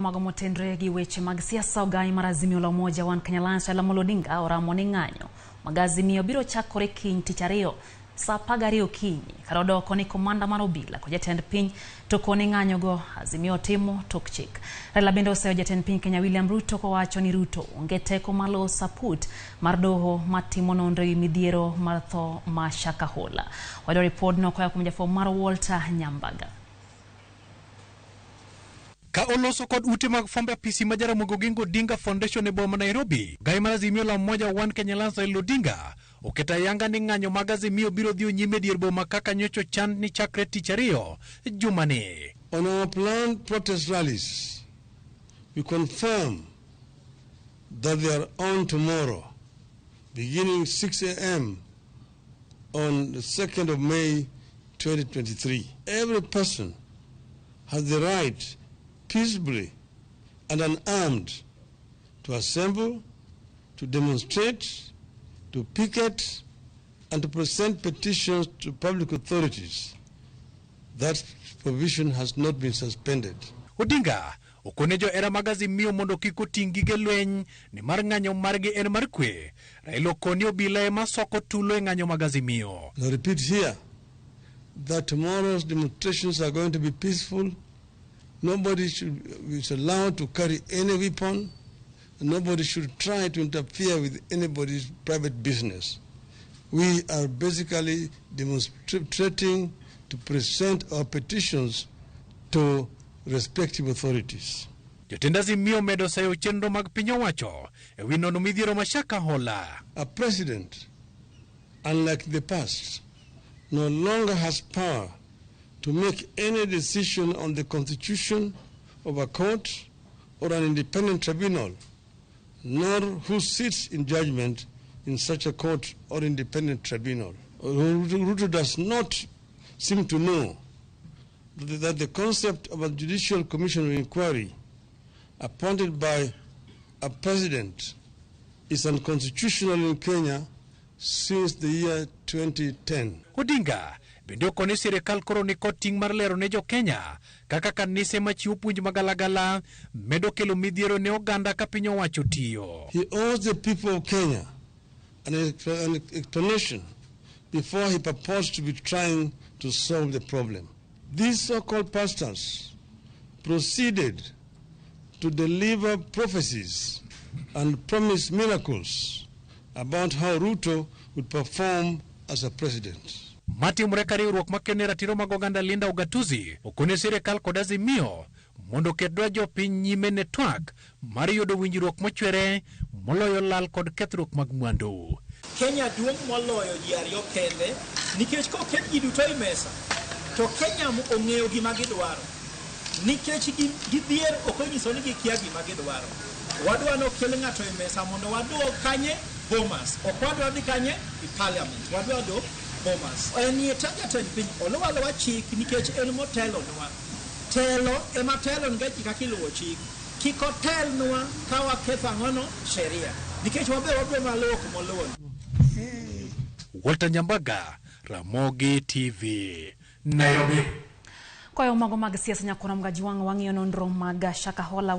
Mago motenre gi weche mag siasa ogai mar Azimio la Umoja One Kenya Alliance Raila Amolo Odinga oramo ni ng'anyo mag Azimio biro chakore kiny tich ariyo saa 12 okinyi. Kar odoko ni komanda mar obila kod jatend piny to koni ng'anyogo Azimio timo tok chik. Raila bende oseyo jatend piny Kenya William Ruto kowacho ni Ruto onge teko mar loso saput mar doho matimo nonro ewi midhiero mar tho ma Shakahola. Wayudo ripodno koa kuom jafwambo mar Walter Nyambaga. Ka oloso kod ute mag fwambo apisi ma Jaramogi Oginga Odinga Foundation e boma ma Nairobi, gai mar Azimio la Umoja One Kenya Alliance Raila Odinga oketo ayanga ni ng'anyo mag Azimio biro dhi nyime e dier boma kaka nyocha ochan ni chakre tich ariyo jumani. On our planned protest rallies, we confirm that they are on tomorrow, beginning 6 a.m. on the 2nd of May 2023. Every person has the right, peaceably and unarmed, to assemble, to demonstrate, to picket, and to present petitions to public authorities. That provision has not been suspended. Odinga okone johera mag Azimio mondo kik oting' gige lweny nimar ng'anyo margi en mar kwe. Raila okoni obila ema soko tulo e ng'anyo mag Azimio. I repeat here that tomorrow's demonstrations are going to be peaceful. Nobody is allowed to carry any weapon. Nobody should try to interfere with anybody's private business. We are basically demonstrating to present our petitions to respective authorities. Jotend Azimio omedo sayo chenro mag piny owacho e wi nono midhiero ma Shakahola. A president, unlike the past, no longer has power to make any decision on the constitution of a court or an independent tribunal, nor who sits in judgment in such a court or independent tribunal. Ruto does not seem to know that the concept of a judicial commission of inquiry appointed by a president is unconstitutional in Kenya since the year 2010. Odinga bende okone sirikal koro nikod ting' mar lero ne jo-Kenya kaka kanise machiwo puonj magalagala medo kelo midhiero ne oganda ka piny owacho tiyo. He owes the people of Kenya an explanation before he purports to be trying to solve the problem. These so-called pastors proceeded to deliver prophecies and promise miracles about how Ruto would perform as a president. Matimore ka riwruok makene ratiro mag oganda Linda Ugatuzi okone sirikal kod Azimio mondo oket dwach jopiny nyime ne twak mar yudo winjruok mochwere moloyo lal kod kethruok mag mwandu. Kenya duong' moloyo ji ariyo kende nikech koket ji duto e mesa to Kenya ong'eyo gima gidwaro nikech gidhier ok onyiso ni gikia gima gidwaro. Wadwa nokel ng'ato e mesa mondo waduok kanye Bomas. Ok wadwa dhi kanye i parliament. Wadwa dok Bomas. En e jatend piny oluw aluwa chik nikech en motelonwa. Telo ema telo ga ji kaka iluwo chik. Kik otelnwa ka waketho ang'ono sheria nikech wabe wabiro mana luwo kumoluwo. Walter Nyambaga, Ramogi TV, Nairobi. Kwayo mago mag siasa nyakora Mgaji wang' wang'iyo nonro mag Shakahola.